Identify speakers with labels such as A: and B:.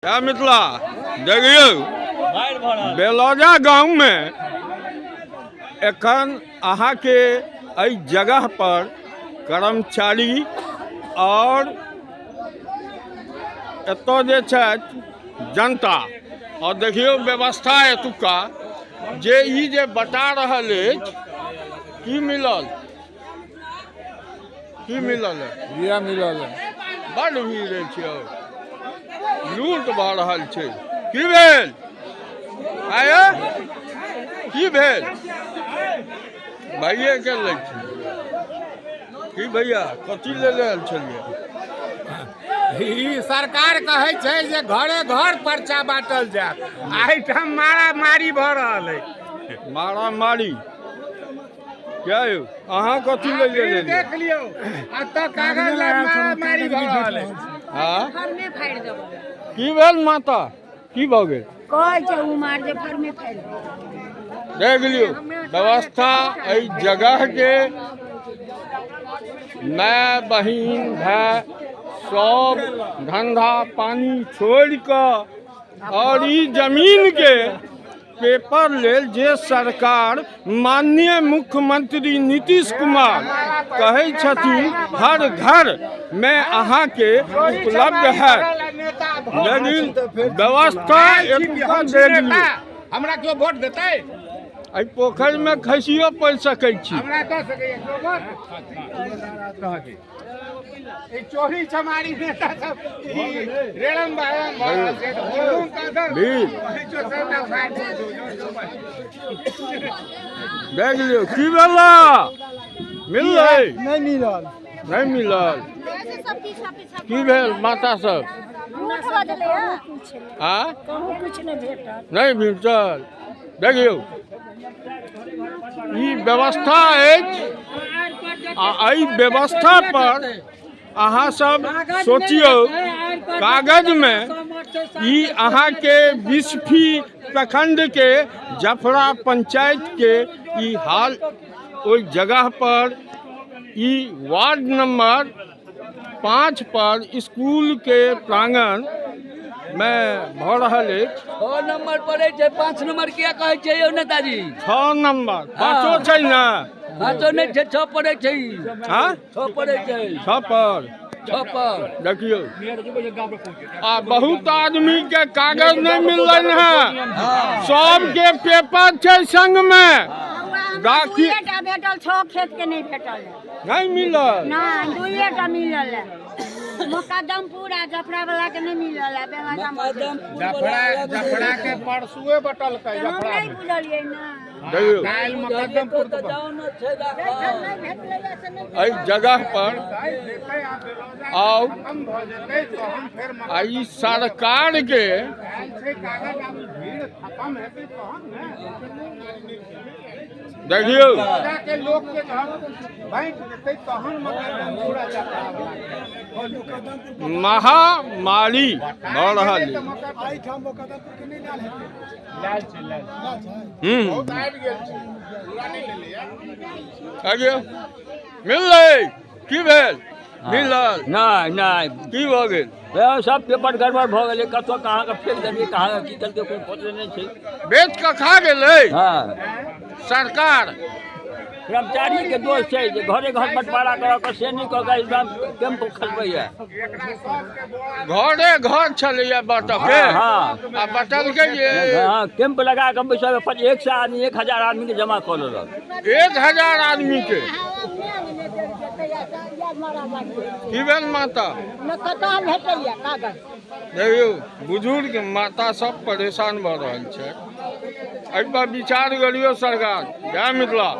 A: जय मिथिला। देखियौ, बेलौजा गाँवमे एखन अहाँके एहि जगह पर कर्मचारी आओर एतऽ जे छथि जनता, आओर देखियौ व्यवस्था एतुक्का जे ई जे बता रहल अछि। की मिलल? की मिलल है?
B: बिया मिलल है।
A: बड भीड़ अछि यौ, लूट भऽ रहल छै। की भेल आय? की भेल? भैये के लै छी। की भैया, कथी ले आयल छलियै?
B: ई सरकार कहै छै जे घरे घर पर्चा बांटल जायत, एहिठाम मारामारी भऽ रहल है।
A: मारामारी क्या यौ? अहाँ कथी ले लेलियै?
B: देख लियौ, एतऽ कागज लए मारामारी भऽ रहल है।
A: हाँ,
C: फर्मे फाड़ि देबो।
A: की भेल माता? की भऽ गेल?
C: कहै छै उमार जे फर्मे फाड़ि देबो।
A: देख लियौ व्यवस्था एहि जगहके। माय बहिन भाय सब धंधा पानी छोड़ि कऽ और ई जमीनके पेपर लेल, जे सरकार माननीय मुख्यमंत्री नीतीश कुमार कहै छथिन हर घर मे अहाँके उपलब्ध हैत, लेकिन व्यवस्था एतुका देख लियौ।
B: हमरा केओ वोट देतै?
A: एहि पोखरिमे खसियो पड़ि सकै छी।
B: हमरा दऽ सकैए केओ वोट? ई चोरी चमारी नेता सब ई रेड़म बाड़म भऽ रहल छै। हुकुम कदर
A: भीड़।
B: सबटा फाड़ि दियौ।
A: देख लियौ। की भेला? मिललै?
D: नहि मिलल।
A: नहि मिलल। की भेल माता सब? आ
C: कहूँ किछु नहि भेटल।
A: नहि भेटल। देखियौ, ई व्यवस्था अछि आ एहि व्यवस्था पर अहाँ सब सोचियौ। कागजमे ई अहाँके बिस्फी प्रखंडके जफरा पंचायतके ई हाल, ओहि जगह पर ई वार्ड नंबर 5 पर स्कूलके प्रांगण मे भऽ रहल अछि।
E: 6 नंबर पड़ै छै, 5 नंबर किया कहै छै यौ नेताजी?
A: 6 नंबर, पाँचो छै ने।
E: पाँचो नहि छै, 6 पड़ै छै।
A: हाँ।
E: 6 पड़ै छै।
A: 6 पर।
E: 6 पर।
A: देखियौ, आ बहुत आदमी के कागज नहि मिललनि हेँ, सबके पेपर छै संगमे। राखी
C: दुइएटा भेटल, 6 खेत के नहि भेटल।
A: नहि मिलल?
C: नहि, दुइएटा मिलल है, मोकदमपुर आ जफरा वाला के नहि मिलल है बेलौजा मे।
B: जफरा, जफरा के परसुए बटलकै।
C: हम
B: जफरा
C: नहि बुझलियै ने।
A: देखियौ।
B: काल्हि मुकदमपुर के
C: नहि भेटलै से नहि।
A: एहि जगह पर
B: देतै आ बेलौजा
A: आउ।
B: खत्म भऽ जेतै तहन फेर
A: आ ई सरकार के
B: आयल छै कागज, आब भीड़ खत्म हेतै तहन ने।
A: देखियौ।
B: के लोक के जहन बाँटि देतै तहन मुकदमपुर आ जफरा वाला के।
A: महामारी भऽ रहल अछि।
D: एहिठाम मोकदमपुर के नहि लाल हेतै?
B: लाल छै, लाल।
D: लाल छै।
B: बहुत आबि गेल छै, पूरा नहि लेलैया।
A: आगियो मिललै? की भेल? मिलल?
E: नहि नहि।
A: की भऽ गेल?
E: हे, सब पेपर गड़बड़ भऽ गेलै। कतऽ कहाँके फेक देलियै, कहाँके की केलकै, कोइ पते नहि छै।
A: बेच कऽ खा गेलै।
E: हँ।
A: सरकार।
E: कर्मचारीके दोष छै जे घरे घर बंटवारा करऽ के से नहि कऽ के एकदम कैंप खसबैया।
B: एकरा सबके बोरा
A: घरे घर छलैया बटके।
E: हँ।
A: आ बटलकै जे
E: हँ, कैंप लगा कऽ बैसल 100 आदमी, 1000 आदमीके जमा कऽ लेलक।
A: 1000 आदमी के। की भेल माता?
C: कतऽ भेटैया कागज?
A: देखियौ, बुजुर्ग माता सब परेशान भऽ रहल छै। एहि पर विचार करियौ सरकार। जय मिथिला।